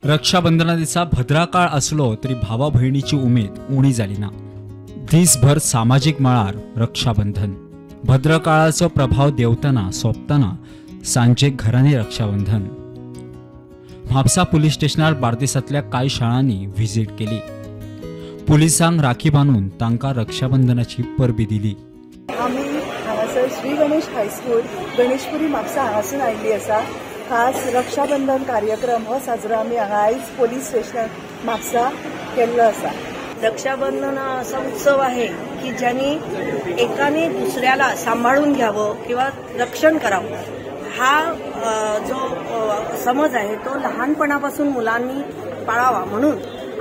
रक्षाबंधना दिसा भद्राकाळ आसलो तरी भावा भयणीची उमेद उणी जाली ना. दीसभर सामाजीक मळार रक्षाबंधन. भद्रकाळाचो प्रभाव देंवतना सोंपतना सांजे घरांनी रक्षाबंधन. म्हापसा पुलीस स्टेशनार बार्देसांतल्या कांय शाळांनी व्हिजीट केली. पुलिसांक राखी बांदून तांकां रक्षाबंधनाची परबी दिली. आमी हांगासर श्री गणेश हायस्कूल गणेशपुरी म्हापसा हांगासून आयिल्ली आसा. खास रक्षाबंधन कार्यक्रम हो साजरो आमी हांगा आयज पोलीस स्टेशनार म्हापसा केल्लो आसा. रक्षाबंधन हा असा उत्सव आहे की ज्यांनी एकाने दुसऱ्याला सांभाळून घ्यावं किंवा रक्षण करावं हा जो समज आहे तो लहानपणापासून मुलांनी पाळावा म्हणून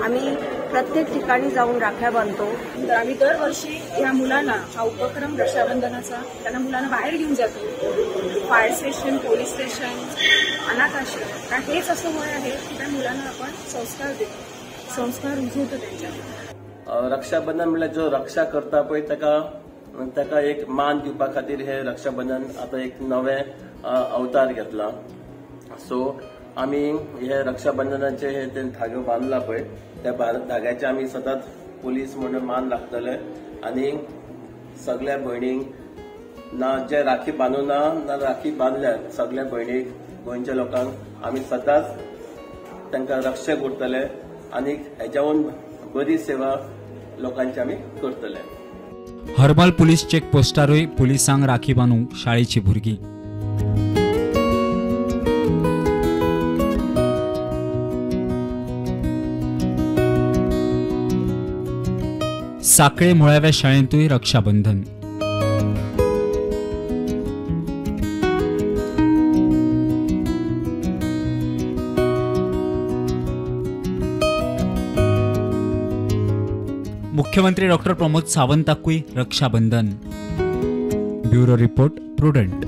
आम्ही प्रत्येक ठिकाणी जाऊन राख्या बांधतो. तर आम्ही दरवर्षी या मुलांना हा उपक्रम रक्षाबंधनाचा त्यांना मुलांना बाहेर घेऊन जातो. फायर स्टेशन, पोलीस स्टेशन, अनाथ आश्रम, कारण हेच असं वय आहे की त्या मुलांना आपण संस्कार देतो, संस्कार रुजवतो त्यांच्या. रक्षाबंधन म्हणल्यार जो रक्षा करता पळय ताका ताका एक मान दिवपा खातीर हे रक्षाबंधन आतां एक नवें अवतार घेतला. सो आमी हे रक्षाबंधनाचे हे ते धागो बांदला पळय त्या धाग्याचे आमी सदांच पुलीस म्हणून मान लागतले आनी सगळ्या भयणींक ना जे राखी बांदू ना ना राखी बांदल्यार सगळ्या भयणीक गोंयच्या लोकांक आमी सदांच तांकां रक्षक उरतले आनी हेच्याहून बरी सेवा लोकांची आमी करतले. हर्मल पुलीस चेक पोस्टारूय पुलिसांक राखी बांदूंक शाळेची भुरगीं. साखळे मुळाव्या शाळेंतूय रक्षाबंधन. मुख्यमंत्री डॉक्टर प्रमोद सावंताकूय Rakshabandhan. Bureau report, Prudent.